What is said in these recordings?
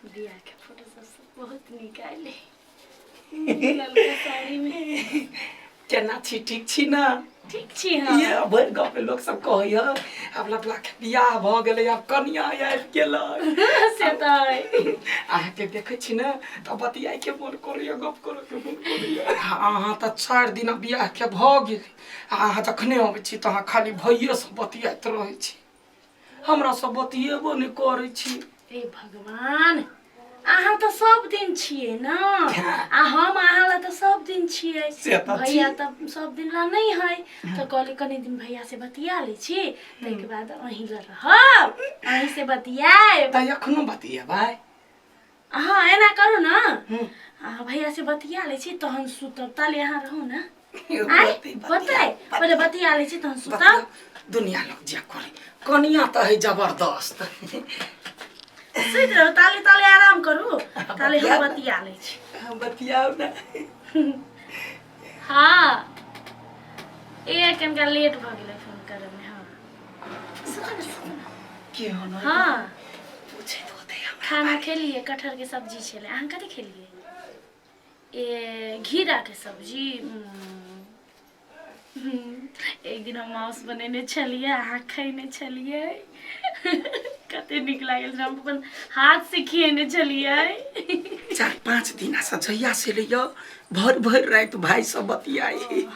बियाह के फोटो सब बहुत नीक आयल है, ललका साड़ी में। केना छी, ठीक छी ना? ठीक छी। हाँ, ये भरि गाँव के लोक सब कहैया, आब लफड़ा के बियाह भऽ गेलै, आब कनिया आबि गेलै। से तऽ अइ। अहाँके देखै छी ने तऽ बतियाइ के मोन करैया, गप करऽ के मोन करैया। अहाँ तऽ 4 दिन बियाह के भऽ गेल, आ अहाँ जखने अबै छी तऽ अहाँ खाली भैये से बतियाइत रहै छी, हमरा सब बतियेबो नहि करै छी। हे भगवान, अहाँ तऽ सब दिन छियै ने, आ हम अहाँ लए तऽ सब दिन छियै। से तऽ भैया छी। तऽ सब दिन ला नहि है, तऽ कहली कनि दिन भैया से बतिया लै छी, ताहिके बाद अहीं लए रहब, अहीं से बतियाएब। तऽ एखनो बतियेबै? अहाँ एना करू ने, अहाँ भैया से बतिया लै छी तहन सुतब, ताले अहाँ रहू ने। आँय, होतै? पहिले बतिया लै छी तहन सुतब। दुनिया लोग जे करे, कनिया तऽ है जबरदस्त। सुति रहू ताले, ताले आराम करू ताले, हम बतिया लै छी। हम बतियाउ ने। हाँ, ए कनिका लेट भऽ गेलै फोन करैमे। हाँ, सुतू ने, सुतू ने। के हो न? हाँ, पूछैत होतै हमरा। खाना खेलियै, कटहरके सब्जी छलै। अहाँ कथी खेलियै? ए घिराके सब्जी। एक दिन हम माउस बनेने छलियै, अहाँ खैने छलियै, कते नीक लागल छलै। हम अपन हाथ से खिएने छलियै। 4-5 दिन से जहिया से लैया भरि भरि राति भाई सब बतियाई,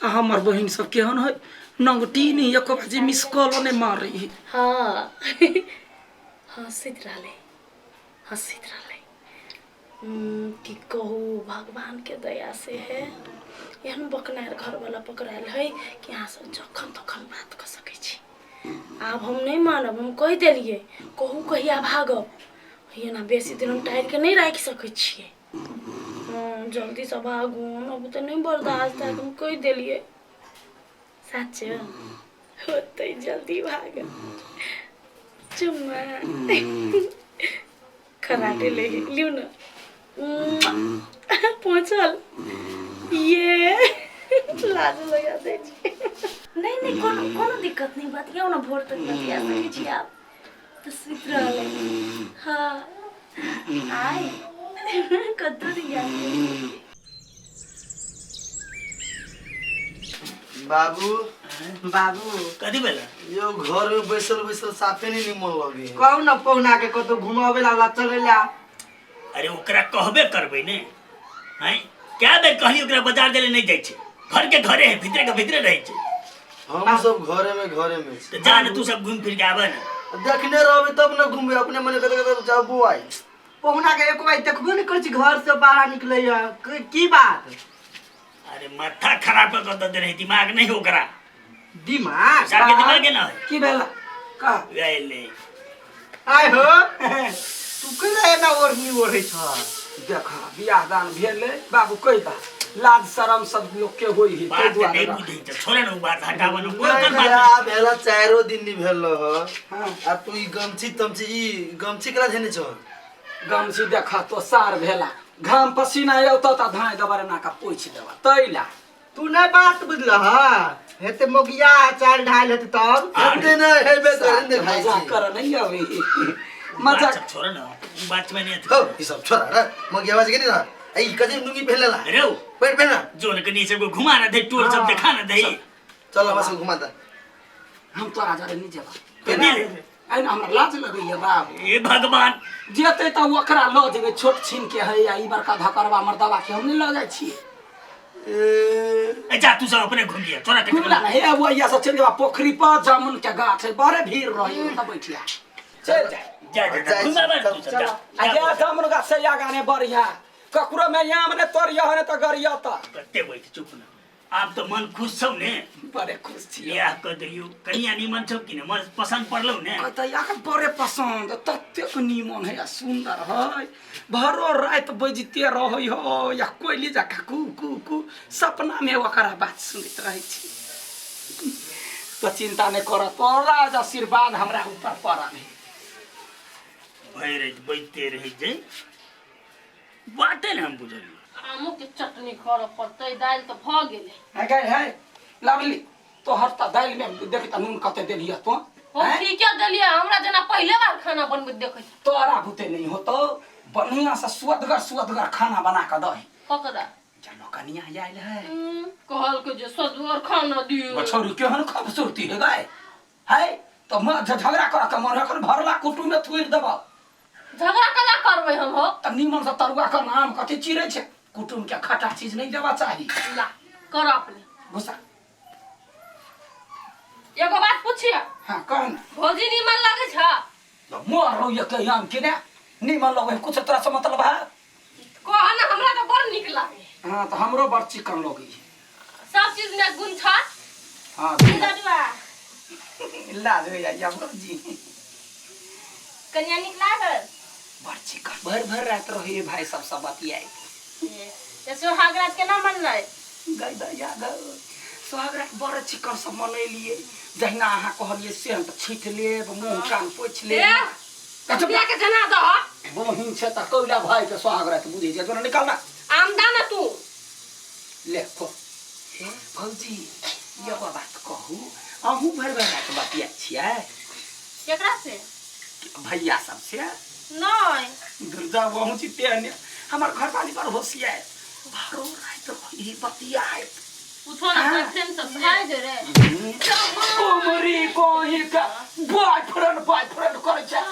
आ हमर बहिन सब केहन है, नंगटी नहीं, एको बाजी मिस कॉलो नहीं मारे है। हाँ, हँसैत रहलै, हँसैत रहलै। की कहू, भगवानके दया से है, एहन बकनार घरवाला पकड़ायल है कि अहाँ सब जखन तखन बात कऽ सकै छी। आब हम नहि मानब, हम कहि देलियै, कहू कहिया भागब। एना बेसी दिन हम टाइर के नहि राखि सकै छियै। हँ, जल्दीसँ भागू, हमरा बुते नहि बर्दाश्त हैत, हम कहि देलियै। सच होतै, जल्दी भाग। चुम्मा खराटे ले लिउ न, पहुँचल ये लाज लगा दै छै। नहि नहि, कोनो कोनो दिक्कत नहि, बतियाउ ने, भोर तक बतिया सकै छी। आब तऽ सुति रहलै। हाँ, आइ कतौ नहि जाय। बाबू, बाबू। कथी भेलै यो? घर में बैसल बैसल साफे नहीं निमन लगे है। कहू ने पहुना के कतौ घुमाबे ला चले ला। अरे ओकरा कहबे करबै ने। हैं, क्या बेर कहली ओकरा, बाजार देले नहीं जाइ छै, घर के घरे है, भीतरे के भीतरे रहै छै। हम सब घरे में छी। तऽ जा ने, तू सब घूम फिर के आबे ने। देखने रहबे तब न घूमबे, अपने मने कते कते जाबू आई। पहुना के एक बार देखबो नहीं करै छी, घर से बाहर निकले की बात? अरे माथा खराब कर दे रही, दिमाग नहीं ओकरा। दिमाग सार के दिमाग है ना है। की भेला का? ले आय हो, तू कैला एना ओढ़नी ओढ़ै छ? देख, बियाह दान भेलै बाबू, कहि दा लाज शरम सब लोग के होई है, ताहि बात दुआरे नहीं रख। बुझै छै, छोड़े ने उ बात, हटाबे ने कोई ओकर बात। बियाह भेला चारो दिन नहीं भेल रह हाँ। आ तू ई गमछी तमछी, ई गमछी केला धेने छ? गमछी देख तो सार भेला, घाम पसीना औतौ तऽ धाँइ दबर एना कऽ पोछि देबा तैला। तू नहीं बात बुझलह, हेते मोगिया चाल ढाल हेते तब। हेते न हेबे करे ने खाइ मजाक छी। कर नहीं अबै। बात मजाक सब छोड़े ने, उ बात में नहीं अथी। हो, ई सब छोड़ा रे, मगिया बाज के नहीं रह, ई कथी लुंगी पहनले ला? अरे उ, पेट पहना। जोन कनी सबको घुमा ना दे, टूर सब देखा ना दे। चल, हमरा सब घुमा दे। हम तोरा जरे नहीं जेबा। कथी रे? आइ हमरा लाज लगैया बाबू। हे भगवान। जेतै तऽ ओकरा लऽ जेबै, छोट छीन के है, आ ई बड़का धकरवा मर्दवा के हम नहि लऽ जाइ छियै। ए, जा तू सब अपने घूम लिया, तोरा के घुमला ने हे, वो सब चलि जेबा पोखरी पर, जामुन के गाछ है, बड़े भीड़ रही, ओतऽ बैठिया चलि जाय। जा जा जा, घुमा बा तू सब, जा। आ जा, जामुन गाछ से आगा ने बढ़िया, ककरो में आम ने तोड़िया ने तऽ गरिया तऽ। कते बैठ, चुप ना। आब तऽ मन खुश छौ ने? बड़े खुश छी। बियाह कऽ दियौ, कनिया निमन छौ कि ने? मन पसन्द पड़लौ ने? कहतै याक बड़े पसन्द, ततेक नीमन है आ सुंदर है, भरो राति बजिते रहै हो या कोयली जकाँ कू कू कू, सपना में ओकरा बात सुनैत रहै छी। तो चिंता नहि कर, तोरा आशीर्वाद हमरा ऊपर पड़ल है। भरि राति बजिते रहै जे बाते ने हम बुझलियै। आमो के चटनी करऽ पड़तै, दालि तऽ भऽ गेलै। है गै है लवली, तोहर तऽ दालि में देख तऽ नून कते देलियै तो। हम हैं? ठीके देलियै हमरा जेना पहिले बार खाना बनबैत देखै छी। तोरा बुते नहीं होतो बढ़िया से सुअदगर सुअदगर खाना बना के दही ककरा चलो कनिया आयल है कहल के जे सदुअर खाना दियो बछौरी केहन खूबसूरती है गाय है तो मैं झगड़ा कर के मन एखन भरला कुटुम में थुइर देब झगड़ा कला करबै हम हो त नीमन से तरुआ के नाम कथी चिरै छै कुटुम के खटा चीज नहीं देवा चाही ला कर अपने घुसा एगो बात पूछिए हाँ कह न भौजी नीमन लगै छ मोर रो ये आम के ने नीमन लगै कुछ तोरा से मतलब है कह न हमरा तऽ बड़ नीक लागे हाँ तो हमरो बड़ चिकन लगै सब चीज में गुण छ हाँ लडुआ लाज हो जाइए भौजी कनिया नीक लागल बड़ चिकन भर भर रात रही भाई सब सब बतियाए तऽ सोहाग रात केना मनलै गई दैया गौ सोहागरात बड़ चिकन सब मनैलियै जहिना अहाँ कहलियै से हम तऽ छीट लेब मुँह कान पोछि ए लेब अच्छा के जना दह बहिन छै तऽ कोइला भाई के सोहागरात बुझै छै जोना निकाल ना आमदा न तू ले खो हे भौजी एगो बात कहू अहूँ भरि भरि राति बतिया छियै केकरा से भैया सबसे नहि दुर्गा अहूँ छी तेहने हमर घरवाली बड़ होशियार भरो राति रही बतियाइत पूछो ना हाँ। फ्रेंड सब से भाइ जोरे कोमरी कोही के बॉयफ्रेंड बॉयफ्रेंड करै छै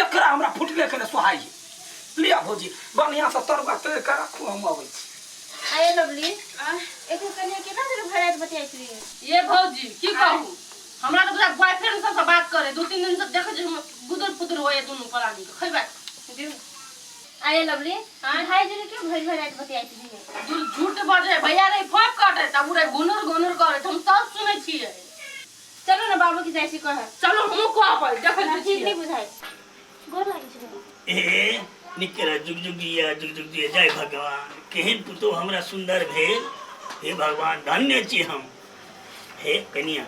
एकरा हमरा फुटले के ने सोहाइ लिअ भौजी बढ़िआँ से तरुआ तोड़ि के राखू हम अबै छी आये लवली एखन कनिया केना देर भरि राति बतियाइत रही ये भौजी की कहू हमरा तऽ बुझा बॉयफ्रेंड सबसँ बात करे दू तीन दिन से देखै छी हम गुदुर पुदुर होइए दुनू प्राणी के खैबा दियौ आये लवली भाइ जोरे क्यों भरि भरि राति बतियाइत रही दूर झूठ बजै भैया रे फोप काटे तब उरे गुनुर गुनुर करे हम सब सुनै छियै चलू ने बाबू के जाइ छी कहै चलो हमहूँ कहबै देखै हमरा तऽ ठीक छियै नहि बुझाइ गोर लागै छै बाबू। ए निक रह जुग जुग जिया जुग जुग जिया जय भगवान केहन पुतोह हमरा सुंदर भेल हे भगवान धन्य छी हम हे कनिया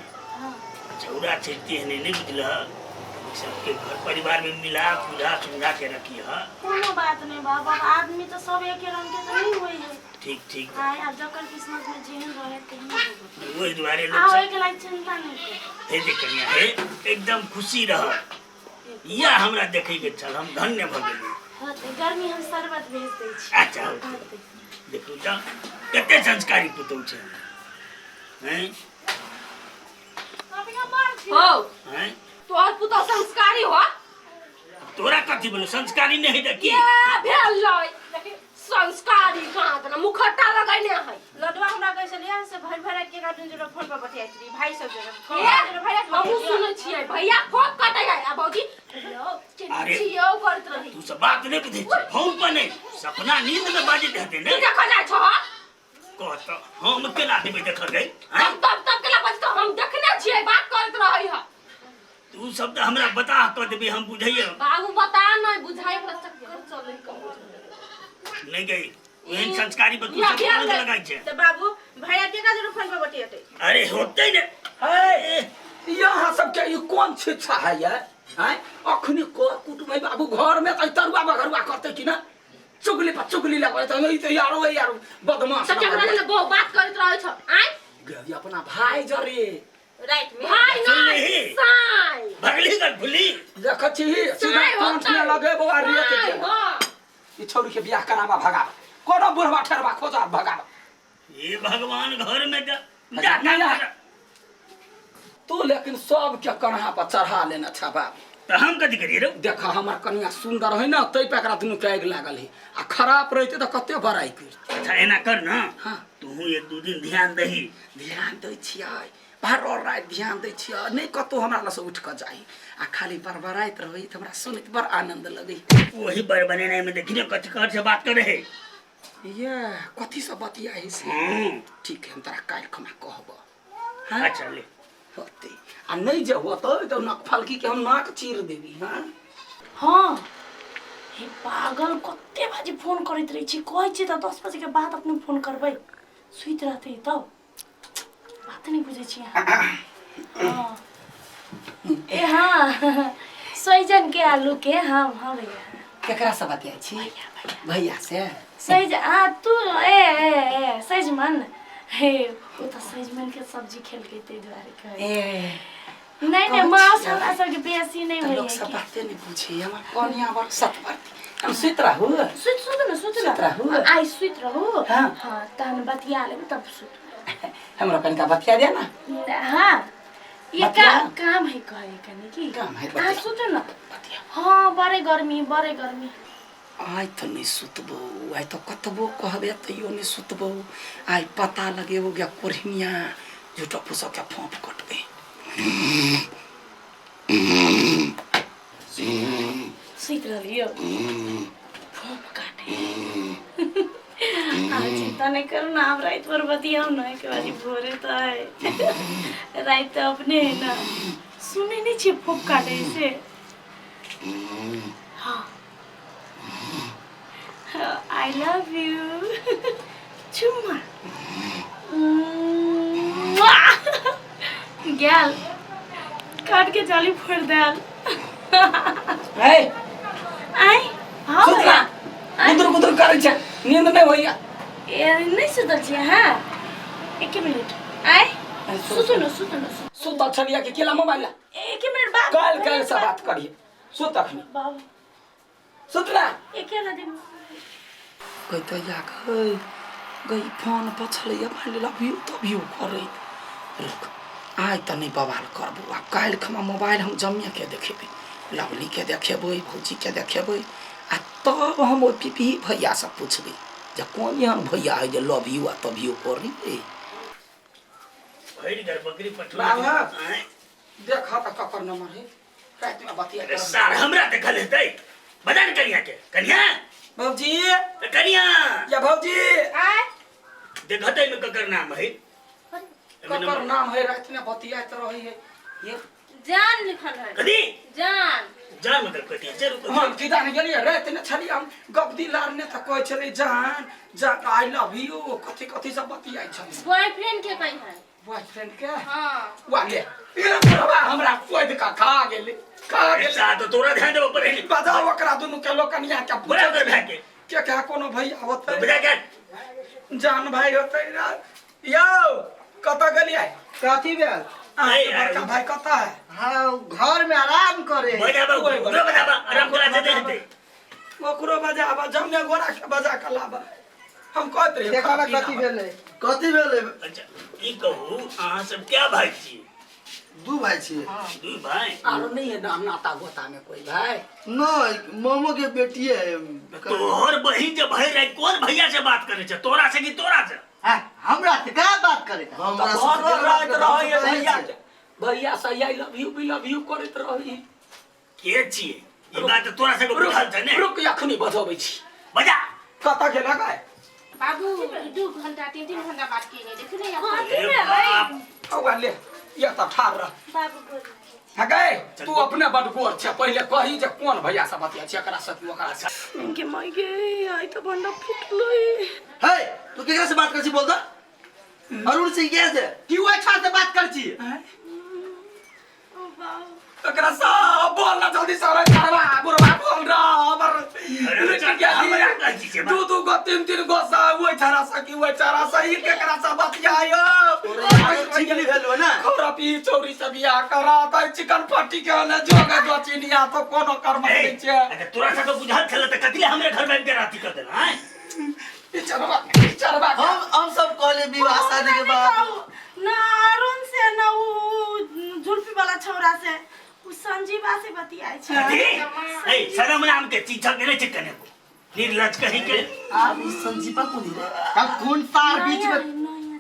छौड़ा छै तेहने नहि बुझलह सबके घर परिवार में मिला बुझा समझा के रखी ह कोनो बात नहीं बाबा आदमी तो सब एके रंग के तो नहीं होई है ठीक ठीक आय आब जकर किस्मत में जेहन रहे तेहन होबो ओहि दुआरे आ लोग सब ओहि के लागि चिंता नहीं कर हे जे कनिया हे एकदम खुशी रह इएह हमरा देखैके छल हम धन्य भऽ गेली होतै गर्मी हम शरबत भेज दै छी अच्छा होतै। होतै देखू तऽ कते संस्कारी पुतहु छै हैं हौ हैं तोहर पुतहु संस्कारी हो तोरा कथी बोलो संस्कारी नहीं है तऽ की ये भेल लय संस्कारी कहाँ देना मुखट्टा लगैने है लडुआ हमरा कहै छलियै से भरि भरि राति के कार्टून जोरे फोन पर बतियाइत रही भाइ सब जोरे ए, भाइ जोरे भरि राति हमहूँ बतियाइत सुनै छियै भैया फोन कटै है आ भौजी हेलो केना अरे। छियौ करैत रही तू सब बात नहीं बुझै छी फोन पर नहीं सपना नींद में बाजैत हेतै की ने देखऽ जाइ छह कह तऽ हम केना देबै देखऽ गई हैं हम तब तब केला बजतौ हम देखने छियै बात करैत रहै है तू सब तऽ हमरा बता कऽ देबी हम बुझैया बाबू बता नहीं बुझाई हमरा चक्कर चलै कहूँ नहीं गई ओहन संस्कारी पर तू या, सब या, कलंक या। लगाइ छै तऽ बाबू भरि राति केकरा जोरे फोन पर बतियेतै अरे होतै ने है यहाँ सबके ई कोन शिक्षा है यार हैं अखनी को कुटुम है बाबू घर में तऽ तरुआ बघरुआ करते कि ना चुगली पर चुगली लगबै तऽ ई तऽ यारो यार बदमाश तऽ केकरा जने बहु बात करैत रहै छ आँय गई अपना भाई जरे राति में भाई सुन नहीं लेही। साई भगली गल भुली देख छी सीधा साई कांठ में होतै। लगेबो आ रेत साई, देबो। हाँ। ई छौरी के बियाह कराबा भगा कोनो बुढ़वा ठेरवा खोजा भगा हे भगवान घर में जा जा नहीं, काम नहीं। कर। तू लेकिन सबके कन्हा पर चढ़ा लेने छा बाप तऽ हम कथी करियै रौ देख हमर कनिया सुंदर है ना तै पर एकरा दुनू के आगि लागल है आ खराब रहते तऽ कते बड़ाई करते अच्छा एना कर ना हाँ। तू एक दू दिन ध्यान दही ध्यान दै छियै भरो राति ध्यान दै छियै नहि कतहु हमरा लग से उठि कऽ जाइ आ खाली बड़बड़ाइत रहै तऽ हमरा सुनैत बड़ आनंद लगै वही बड़ बनेनाइ में देखी ने कथी कहर से बात करे है ये कथी सब बतिया है से ठीक है हम तोरा काल्हि खमा कहब हाँ? अच्छा ले होतै आ नहि जे होतै तऽ नक फलकी के हम नाक चीर देबी हाँ हाँ हे पागल कते बजे फोन करैत रहै छी कहै छी तऽ 10 बजे के बाद अपने फोन करबै सुति रहतै तब बात नहि बुझै छी अहाँ हाँ ए हाँ सैजन के आलू के हाँ हाँ भैया केकरा से बतियाइ छी भैया से सैज आ तू ए ए ए सैजमन हे ओ तऽ सैजमन के सब्जी खेलकै ताहि दुआरे कहै ए नहीं नहीं मांस हमरा सबके बेसी नहीं तऽ होइए लोक सब बाते नहि बुझे हमर कनिया बड़ सतवर्ती हम सुति रहू सुत सुत न सुत सुत रहू। न आइ सुत रहू हाँ। हाँ तहन बतिया लेब तब सुत हमरो कनिका बतिया दे ना हाँ ये बतिया? काम है कहे कनी की काम है, अहाँ बतिया। सुतू न बतिया हाँ बड़े गर्मी बड़े गर्मी आइ तऽ नहि सुतबौ आइ तऽ कतबो कहबे तैयो नहि सुतबौ आइ पता लगेबो गे कोढ़िनिया झूठो फूसो के फोंफ कटबै सुति रहलियो फोफ काटे अहाँ चिंता नहीं करू ना हम राति भर बतियाउ ना एके बारी भोरे तऽ है राति तऽ अपने है ना सुनै नहीं छियै फोफ काटे से हाँ I love you चुम्मा गेल काट के जाली फोड़ देल हे आइ हाँ सुत ना गुदुर गुदुर करै छै नींद नहि होइया ए नहीं सुतल छियै अहाँ एके मिनट आइ सुतू न सुतू न सुतल छलियै कि केला मोबाइल ला एके मिनट बात काल्हि काल्हि से बात करिए सुत अखनी बाबू सुत ना एके दिन गई दैया गई गई फोन पछलैया मान लव यू तब यू करैत रुक आइ तऽ नहि बवाल करबौ आब काल्हि खमा मोबाइल हम जमियाके देखेबै लवलीके देखेबै भौजीके देखेबै आ तब हम ओहि पीपी भैयासँ पुछबै जे कोन एहन भैया है जे लव यू आ तब यू करी भरि घर बकरी पठुआ बाबा। आँय? देख तऽ ककर नंबर है रातिमे बतिया अरे सार हमरा देखल हेतै बजा ने कनिया के कनिया भौजी ए कनिया या भौजी आय देखतै में ककर नाम है एहिमे ककर नंबर नाम है रातिमे बतियाइत रहै है ये जान लिखल है कथी जान जान मतलब कथी छै रुको हम किदा नहि गेलियै राति ने छलियै हम गपदी लारने तऽ कहै छलै जान जान I love you कथी कथी सब बतियाइ छलै बॉयफ्रेंड के कही है बॉयफ्रेंड के हाँ वा ले ए बुढ़वा हमरा कोइद का खा गेलै खा गेलै सा तो तोरा ध्यान देबो पड़े बजाओ ओकरा दुनू के लोकनिया के बोला ओकर भाई के के के कोनो भैया होतै बजा के जान भाई होतै यौ कतऽ गेलियै कथी भेल अहाँके बड़का भाई कतऽ है हाँ घर में आराम करे बजाबा ओकरो बजाबा आराम करा दे हेतै ओकरो बजाबा जमने गोरा के बजा के लाबा हम कहत रहियै देखा ना खा पी कथी लाबा। भेलै कथी भेलै अच्छा ई कहू अहाँ सब क्या भाई छी दू भाई छियै दू भाई आरो नहीं है नाम नाता गोता में कोई भाई नहीं मामो के बेटी है तोहर बहिन जे भरि राति कोन भैया से बात करे छै तोरा से कि तोरा से हाँ, हमरा से का बात करे हमरा तऽ से भरल राति रहै रहै भैया छै। भैया से I love you we love you करैत रहै के छियै ई बात तऽ तोरा सबके बुझल छै ने रुक अखनी बजबै छी बजा कतऽ गेल गए बाबू 2 घंटा 3 घंटा बात किए देखिए ना यहाँ अरे बाप हौवा ले ये तऽ ठाढ़ रह बाबू गोर हे गए तू अपने बड गोर छै पहिले कही जे कोन भैया से बतिया छै एकरा से कि ओकरा से के माय गे आइ तऽ भंडा फुटलै हे तू केकरा से बात कर छी बोल त अरुण से के से क्यों अच्छा से बात कर छी एकरा सब बोल ना जल्दी सारा करवा बुढ़वा बोल रहा हमर अरे लुटि हमरा गेली। कहै छी से बात। दू दू गो तीन तीन गो सा ओइ छाड़ा सा कि ओइ छाड़ा सा ई केकरा सा बतियायो छिकली भेल ना खौरा पी चौरी से बियाह करा त चिकन पट्टी के ने जोगा जोचिनिया तो कोनो कर्म ए, नहीं छै अच्छा तोरा सबके बुझल छल तऽ कथी ले हमरे घर में आबि के राति कर देला आँय ई चरवा ई चरवा हम सब कहले विवाह शादी के बाद ना अरुण से ना उ जुल्फी वाला छौरा से उ संजीवा से बतियाइ छै कथी ए शरम नाम के चीज के नहि छै कने को निर्लज कहीं के आब ई संजीवा कोन रे अब कौन सार बीच में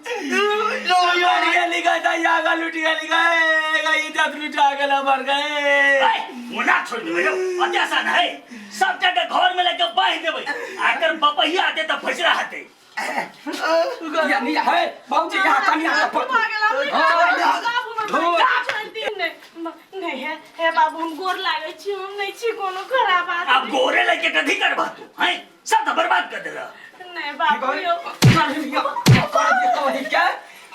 गेली गए दैया गा लुटि गेली गए गई इज्जत लुटा गेल मर गए ए, मुना छोड़ देबै यौ अत्यासान है सब जगह घर में लेके बांध देबै आकर बपहिया आते तऽ फसरा हेतै या नहीं है बाबूजी यहाँ कनिया के पकड़ नहीं है हे बाबू हम गोर लागै छी हम नहीं छी कोनो खराब आब आदमी गोरे लेके कथी करबा तू हैं सब तऽ बर्बाद कर देलक नहीं बाबू यौ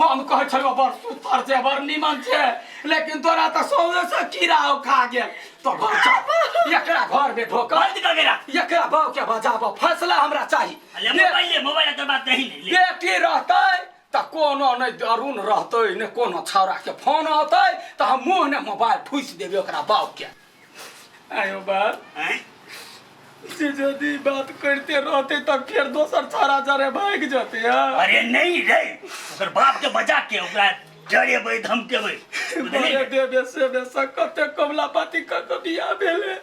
हम कहै छलहुँ बड़ सुतर छै बड़ निमन छै लेकिन तोरा तऽ सौसे कीड़ा खा गेल तो घर चल एकरा घर में ढोक बंद कर के राख एकरा बाप के बजाबो फैसला हमरा चाही ले मोबाइल ले मोबाइल के बात नहीं ले बेटी रहतै तऽ कोनो नहि अरुण रहतै ने कोनो छौड़ाके फोन औतै तऽ हम मुँह ने मोबाइल फूसि देबै ओकरा बापके। आयो बाप। आँय? से यदि बात करते रहते तऽ फेर दोसर छौड़ा जरे भागि जेतै। अरे नहीं रे, ओकर बाप के बजा के ओकरा डरेबै धमकेबै, बुझलियै? बड़े देवे से बेसा कते कमला पाती कऽ बियाह भेलै।